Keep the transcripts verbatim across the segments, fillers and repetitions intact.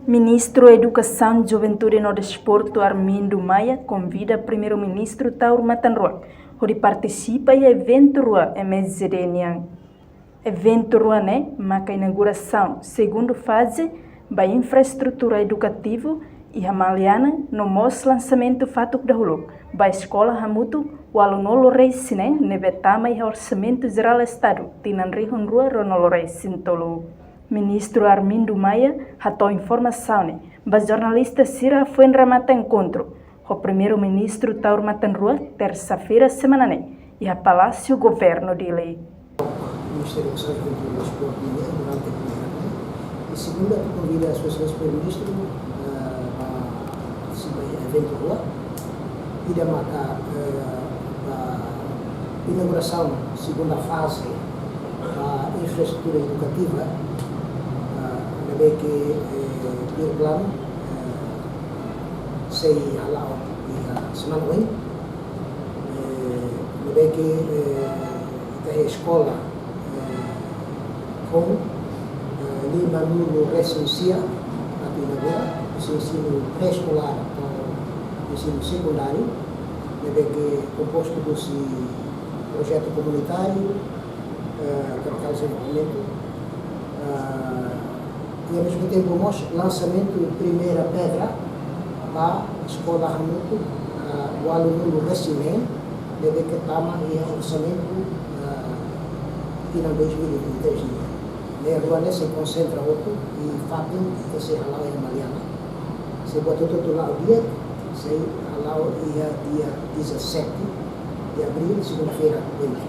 Ministru Edukasaun, Juventude no Desportu Armindo Maia konvida Primeiru-Ministru Taur Matan Ruak hodi partisipa iha eventu rua M S J D nian. Eventu rua ne'e maka inaugurasaun segundu faze ba infraestrutura edukativu iha Maliana no mós lansamentu fatuk dahuluk ba eskola hamutuk ualunulu-resin-neen ne'ebé tama iha Orsamentu Jerál Estadu tinan rihun rua ruanulu-resin-tolu. Ministru Armindo Maia hato'o informasaun ne'e ba jornalista sira foin remata enkontru ho Primeiru-Ministru Taur Matan Ruak, tersa-feira semana ne'e, iha Palásiu Governu Dili. Ministru Edukasaun, Juventude no Desportu nian durante a primeira, né? I segundu, atu konvida Sua Exelénsia Primeiru-Ministru, eh, ba partisipa iha eventu rua. Ida maka, eh, ba inaugurasaun segunda faze ba infraestrutura edukativa, eh, ne'ebé ke, eh, iha planu, eh, sei hala'o iha semana oin. Eh, ne'ebé ke, eh, ita iha eskola, eh, foun, eh, limanulu-resin-sia atu inaugura, husi ensinu pré-eskolár to'o ensinu sekundáriu, ne'ebé ke kompostu husi projetu komunitáriu, eh, kapitál dezenvolvimentu, eh, i ao mesmo tempo mós lansamentu primeira pedra ba eskola hamutuk, eh, ualunulu-resin-neen, ne'ebé ke tama iha orsamentu, eh, tinan dois mil e vinte e três nian. Ne'e rua ne'e sei konsentra hotu i fatin ke sei hala'o iha Maliana. Se buat hotu-hotu la'o di'ak, sei hala'o iha dia dezassete de abril, segunda-feira, ohin mai.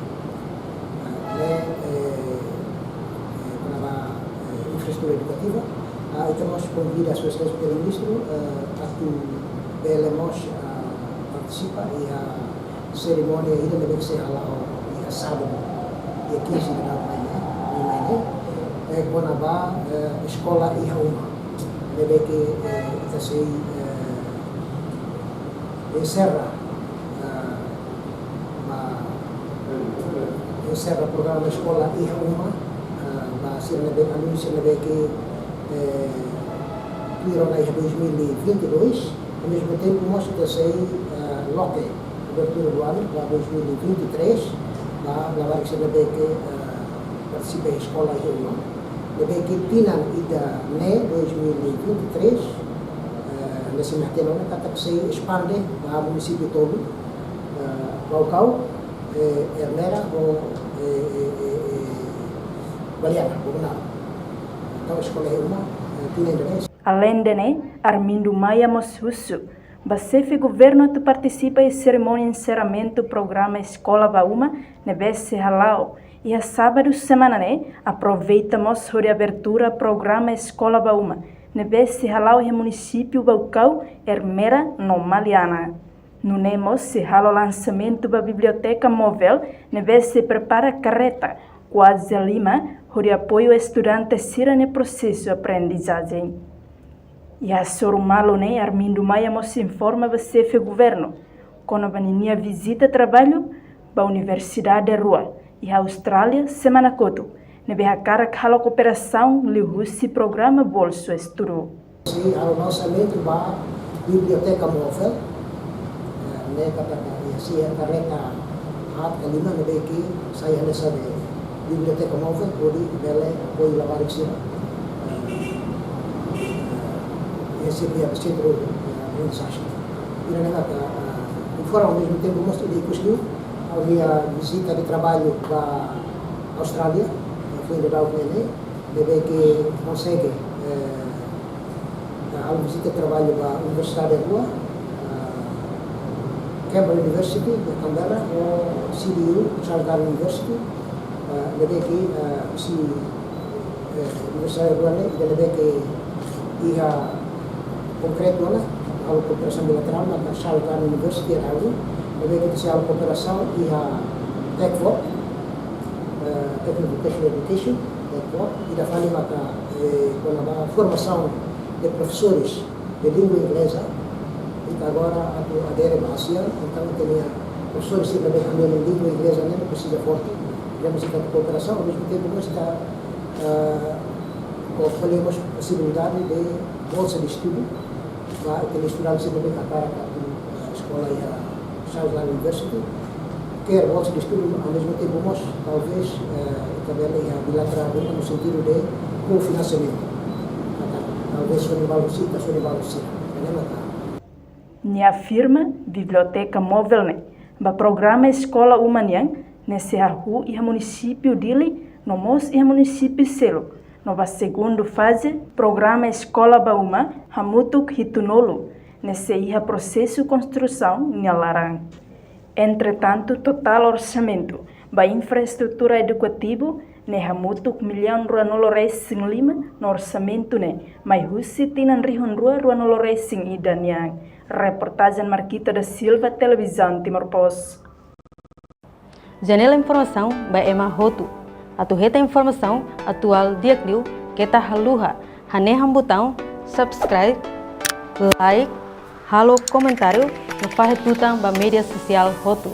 Ah, ne'e, eh, eh, kona-ba, eh, infraestrutura edukativa, ah, ita mós konvida Sua Exelénsia Primeiru-Ministru, eh, atu bele mós, ah, partisipa iha serimónia ida ne'ebé ke sei hala'o iha sábadu, dia quinze de abril, ohin mai ne'e, eh, kona-ba, eh, eskola iha uma. Ne'ebé ke, eh, ita sei, eh, enserra, eh, ba, enserra programa eskola iha uma, eh, ba sira ne'ebé, alunu sira ne'ebé ke, eh, tuir ona iha dois mil e vinte e dois, ao mesmo tempo mós ita sei, eh, loke abertura do ano ba dois mil e vinte e três, ba labarik sira ne'ebé ke, eh, partisipa eskola iha uma. Ne'ebé ke tinan ida-ne'e, dois mil e vinte e três, eh, ne'e sei hatene ona katak sei espande ba munisípiu tolu, eh, Baucau, eh, Ermera ho, eh, eh, eh, eh, Maliana, Bobonaro. Entaun eskola iha uma, eh, tinan ida-ne'e. Aleinde ne'e, Armindo Maia mós husu ba xefe governu atu partisipa iha serimónia enserramentu programa eskola ba uma ne'ebé sei hala'o iha sábadu semana ne'e, aproveita mós hodi abertura programa eskola ba uma ne'ebé sei hala'o iha munisípiu Baucau, Ermera no Maliana. Nune'e mós sei halo lansamentu ba biblioteka móvel ne'ebé sei prepara karreta kuaze lima hodi apoiu estudante sira-nia prosesu aprendizajen. Iha hasoru malu ne'e, Armindo Maia mós informa ba xefe governu kona-ba ninia vizita traballu ba universidade rua iha Austrália semana kotuk, ne'ebé hakarak halo kooperasaun liuhusi programa bolsu estudu. Sei halo lansamentu ba biblioteka móvel, eh, ne'e katak, eh, sei karreta haat ka lima ne'ebé ke sai hanesan biblioteka móvel, hodi bele apoiu labarik sira, eh, eh, iha sira-nia sentru, eh, aprendizajen. Ida-ne'e maka, eh, informa ao mesmo tempo mós ida ikus liu ha'u-nia vizita de traballu ba Austrália, eh, foin daudauk ne'e, ne'ebé ke konsege, eh, halo vizita traballu ba universidade rua, eh, Canberra University, ba Canberra, ho C D U, Charles Darwin University, eh, ne'ebé ke, eh, husi, eh, universidade rua ne'e, ida ne'ebé ke iha konkretu ona, halo kooperasaun bilaterál, maka Charles Darwin University iha Darwin, ne'ebé ke sei halo kooperasaun iha TECVO, eh, Technical Vocational Education, TECVO, ida fali maka, eh, kona-ba formasaun de profesores de língua inglesa, ita agora atu adere ba ASEAN, entaun ita-nia profesores sira ne'ebé ke hanoin língua inglesa ne'e presiza forte, ita presiza de kooperasaun, ao mesmo tempo mós ita, eh, ko fali mós posibilidade de bolsa de estudu ba ita-nia estudante sira ne'ebé hakarak atu, eh, eskola iha Southland University. Quer bolsa de estudu, ao mesmo tempo, mós, talvez, eh, ita bele iha bilaterál no sentido de kofinansamentu. Talvez só de valor sita, só de valor sita. Nia afirma, biblioteka móvel ne'e ba programa Eskola Uma nian ne'e sei hahú iha munisípiu Dili no mós iha munisípiu seluk. No ba segundu faze programa Eskola ba Uma hamutuk hitunulu ne'e sei iha prosesu konstrusaun nia laran. Entretantu, totál orsamentu ba infraestrutura edukativu ne'e hamutuk millaun ruanulu resin lima no orsamentu ne'e mai husi tinan rihun rua ruanulu resin ida nian. Reportajen Marquito da Silva, Televizaun Timor Post. Janela informasaun ba ema hotu. Atu hetan informasaun atuál di'ak liu keta haluha hanehan butaun subscribe, like, halo komentáriu no fahe tutan ba média sosiál hotu.